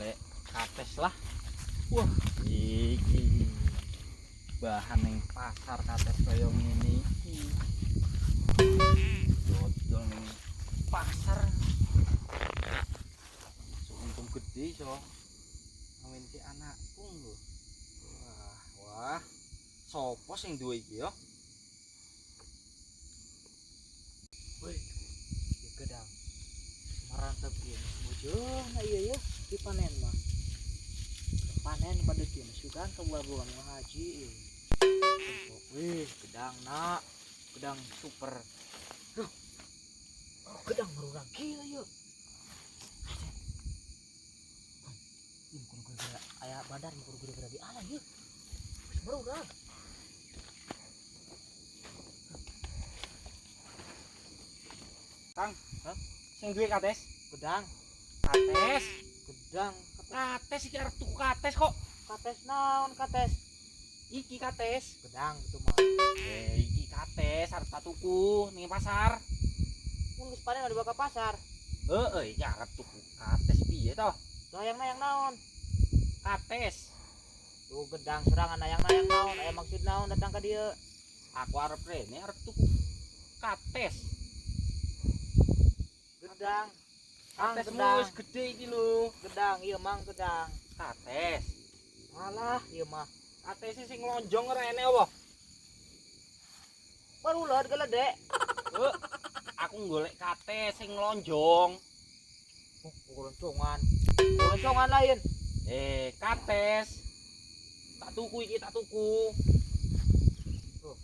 Golek kates lah. Wah, iki bahan ning pasar kates kaya ngene iki. Dodol ning pasar. Masuk untung gede iso. Ngawinke anakku lho. Wah, wah. Sopo sing duwe iki ya? Wih, ieu gedang. Marantep ieu geus mujung na ieu ya dipanen mah. Panen pada kieu sugan kabual-bual mah haji ieu. Wih, gedang nak. Gedang super. Duh. Oh, gedang merurang kieu ieu. Ini kudu gara-gara aya bandar kudu gara-gara di ala ieu. Geus merurang. Kang, hah? Sing duwe kates? Gedang. Kates. Gedang. Kates iki arep tuku kates kok. Kates naon kates? Iki kates. Gedang itu mah. Iki kates arep tak tuku ning pasar. Mun geus panen mah dibawa ke pasar. Heeh, iki arep tuku kates piye toh? Tuh hayang naon? Kates. Tuh gedang serangan hayang naon? Aya maksud naon datang ka dieu? Aku arep rene arep tuku kates. Gedang. Mang Kates gedang. wis gede iki lho. Gedang ieu mang gedang. Kates. Alah ieu mah. Katese sing lonjong ora enek apa? Baruleud geledek. Heh, aku golek kates sing lonjong. Oh, loncongan. Loncongan lain. Kates. Tak tuku iki, tak tuku. Tuh,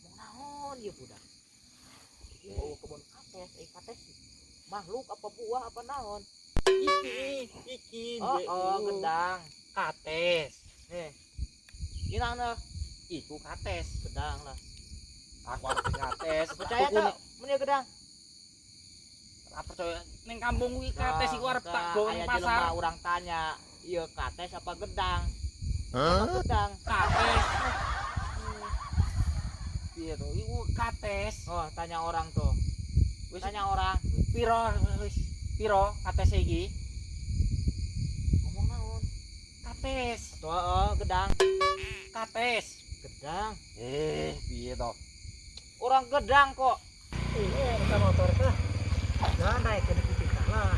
mau naon ieu budak? Iki mau kebun kates, kates makhluk apa buah apa naon? Iki, iki. Oh, oh, gedang. Kates. Ini naon? Iku kates. Gedang lah. Aku arep kates. Percaya tak? Mun ieu gedang. Ora percaya ning kampung kuwi kates iku arep tak gowo ning Aya pasar. jelema urang tanya, ieu kates apa gedang? Hah? Gedang. Kates. Piye to? Iku kates. Oh, tanya orang tuh. Wis Tanya orang. piro wis piro kates iki? Ngomong naon? Kates. Tuh, oh, gedang. Kates. Gedang. Piye to? Orang gedang kok. Iya, motor teh. Jangan naik ke kita lah.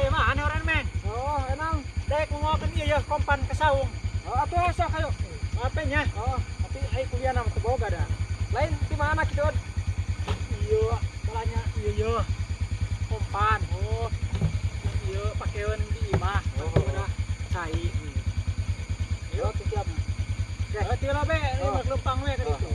Mana orang men? Oh, emang dek ngoken ieu ya kompan ke saung. Oh, atuh sok ayo. Apa nya? Oh, tapi ai kuliah nama teu boga dah. Lain di mana kitu? Iya, balanya iya iya. Kompan. Oh. Iya, pakeun di imah. Oh. Udah cai. Yo, tuh siap. Oke, tieu be, ini mah lempang we ka ditu.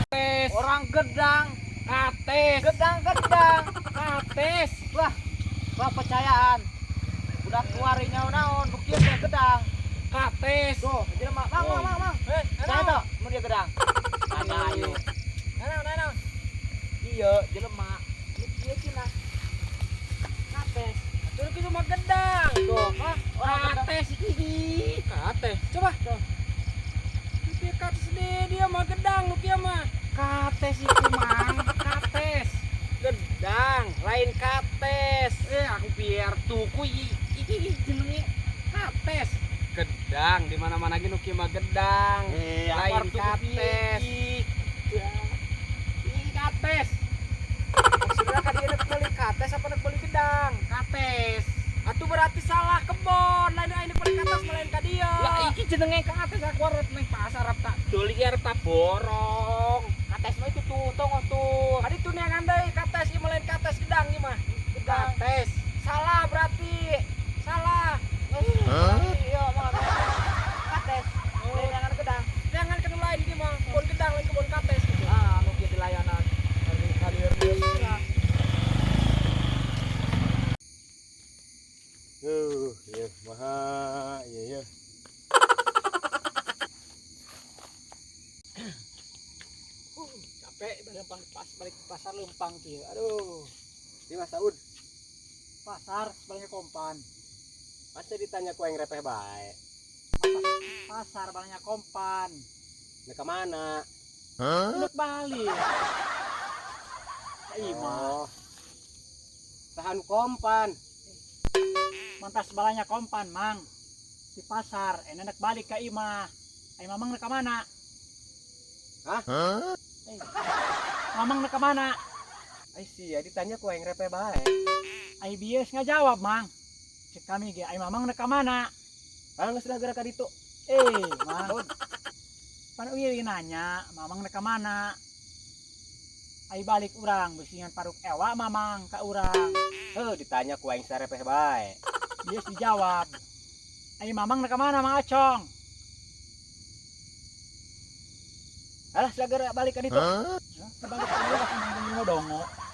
Kates. Orang gedang. Kates. Gedang gedang. Kates. Wah, wah percayaan. Budak keluarin naon, nu kieu teh gedang. Kates. Tuh, jelema, mang mang mang mang. Saya tuh, mun dia gedang. Tanya ayo. Naon, naon. Iya, jelema. Nu kieu cenah. Kates. Atuh kitu mah gedang. Tuh, wah, orang gedang. Kates iki. Kates. Coba. Tuh. Kieu kates di dia mah gedang nu kieu mah. Kates iku mang, kates. Gedang, lain kates. Aku biar tuku iki. Iki jenenge kates. Gedang di mana-mana ge nu kieu mah gedang. Aku Lain arep tuku piye kates. iki? Iki kates. Maksudnya ka dieu nek beli kates apa nek beli gedang? Kates. Atuh berarti salah kebon. Lain aing beli kates mah lain ka dieu. Lah iki jenenge kates, aku arep ning pasar arep tak dol iki arep tak borong. Kates mah itu tuh, tonggoh tuh. Kadi tuh neangan deui kates ieu mah lain kates gedang ieu mah. Gedang. Kates. Salah berarti. Salah. Iya, mah kates. Lain jangan gedang. Jangan ke nu lain ieu mah. Kebon gedang lain kebon kates gitu. Ah, nu kieu dilayanan. Iya, maha, iya, iya. Capek lempang pas balik ke pasar lempang kieu. Aduh, Ini Mas Saud, pasar sebenarnya kompan. masa ditanya ku yang repeh bae. Pasar balanya kompan. Nek ke mana? Untuk balik. Ka imah. Oh, Saha nu kompan. Mantas balanja kompan, Mang. Di pasar, enak balik ke imah. Ai Mamang rek ka mana? Hah? Eh, Mamang rek ka mana? Ai sia ditanya ku aing repeh bae. Ai bieu ngajawab, Mang. Cek kami ge, ai Mamang rek ka mana? Ah, geus lah geura ka ditu. Eh, Mang. Pan Willy nanya, Mamang rek ka mana? Ai balik urang, beusingan paruk ewa Mamang ka urang. Heuh, ditanya ku aing sarepeh bae. Bieu dijawab. Ai Mamang rek ka mana, Mang Acong? Alah, segera balik ka ditu. Ya, balik ka urang, Mang dongo.